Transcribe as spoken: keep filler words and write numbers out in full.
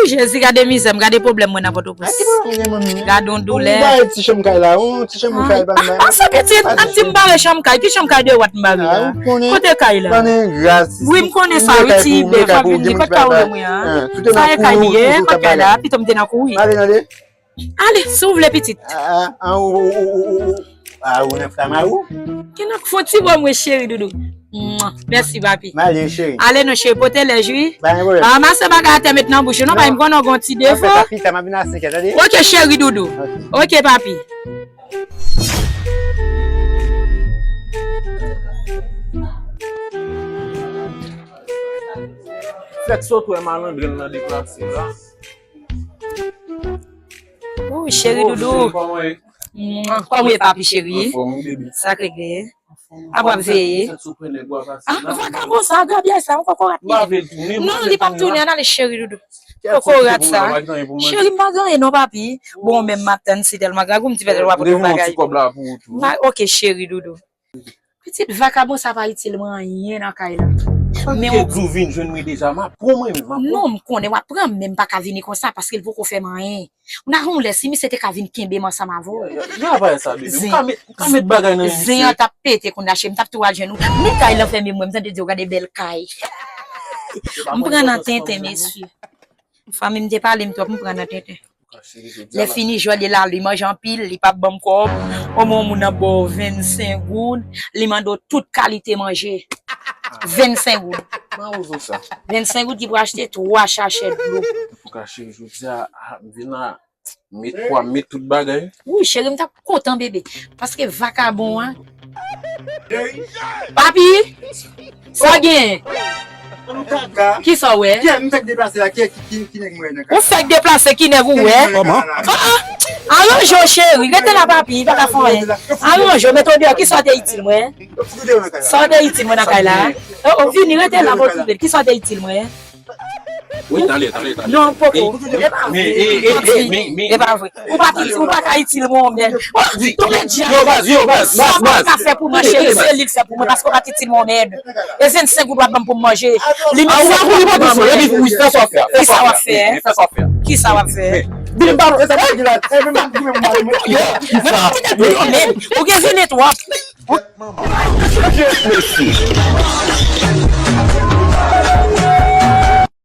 Jezi, gade mizè m, gade pwoblèm mwen nan Pòtoprens. Gade yon doulè. Ou bare ti chanm kay la, yon ti chanm kay pa m nan. Pase pitit, an di m bare chanm kay, ki chanm kay de wat m bare la? Kote kay la? Wi, m konnen sa, wi, ti bè, fò vin di, kot kay ou menm wi an? Sa e kay li ye, kot kay la? Pito m te nan kouri. Ale, si w vle pitit. A, ou nan fta mari w? Ki nan fon ti bò mwen cheri doudou. Mwa. Mèsi papi. M ale cheri. Ale non cheri, pote lèj wi. Pa gen pwoblèm. Ranmase bagay atè met nan bouch ou non, papi, m konnen w gon ti defo. Anfèt, papi, sa m ap vin a senk è, tande? Oke cheri doudou. Oke papi. Fèk sot wè malandren nan deplase la. Ou cheri doudou. Kòman w ye papi cheri? Sa k regle? Ap w ap veye. Ah, vakabon sa, gabyay sa, yon kokorat li ye. Non, li p ap tounen, ann ale cheri doudou. Kokorat sa. Cheri, m pa gen anyen non papi. Bon, menm m ap tann si tèlman grangou, m ti pètèt w ap pote yon bagay. Ok cheri doudou. Pitit vakabon sa pa itil mwen anyen nan kay la. Men ou di w vin jwenn mwen deja, m ap pran mwen menm, m ap pran. Non, m konnen w ap pran, men m pa ka vini konsa paske l poko fè m anyen. Ou nan yon lè, si misye te ka vin kenbe m ansanm avè w. Zen bagay sa, bebe. M ka met, m ka met bagay nan misye. Zen an t ap pete kounye a, cheri, m t ap tou al jwenn ou. Men kay lan fèmen mwen, m tande di w gade bèl kay. M pran nan tenten, mesye. Fanmi m te pale m twòp, m pran nan tenten. Lè fini, jwè li la, li manje anpil, li p ap ban m kòb. Omen yon moun ap ba w vennsenk goud, li mande w tout kalite manje. Vennsenk goud. Vennsenk goud ki pou achte twa sachè dlo. Antouka, cheri, jodi a, a, m vin la, m met pwa, m met tout bagay. Wi, cheri, m t ap kontan, bebe. Paske vakabon an. Papi! Sa w gen? Kisa w wè? Kiyès m fèk deplase la? Ki, ki, ki, ki nèg m wè nan kay la? Ou fèk deplase, ki nèg ou wè? Kòman? Ah, ah. Aranje w, cheri. Rete la, papi. Pa ka fè anyen. Aranje w, mete w deyò. Kisa w te itil mwen? Sa w te itil mwen nan kay la? Oh, oh, vini, rete la, pou w twouve l. Kisa w te itil mwen? Wi, talè, talè, talè. Non, poko. E pa vre. E pa vre. Ou pa ka itil mwen, mèd. Yo, baz, yo, baz, baz, baz. Sa w pa ka fè pou mwen, cheri, se li l fè pou mwen, paske w pa t itil mwen, mèd. E vennsenk goud w ap ban m pou m manje. Li menm se pou li manje. Fè sa w ap fè. Fè sa w ap fè. Fè sa w ap fè. Kisa w ap fè? Vin ba mwen sa, mwen ki la. Mwen pa kite pou yo menm. Ou gen vini twòp. Mesye.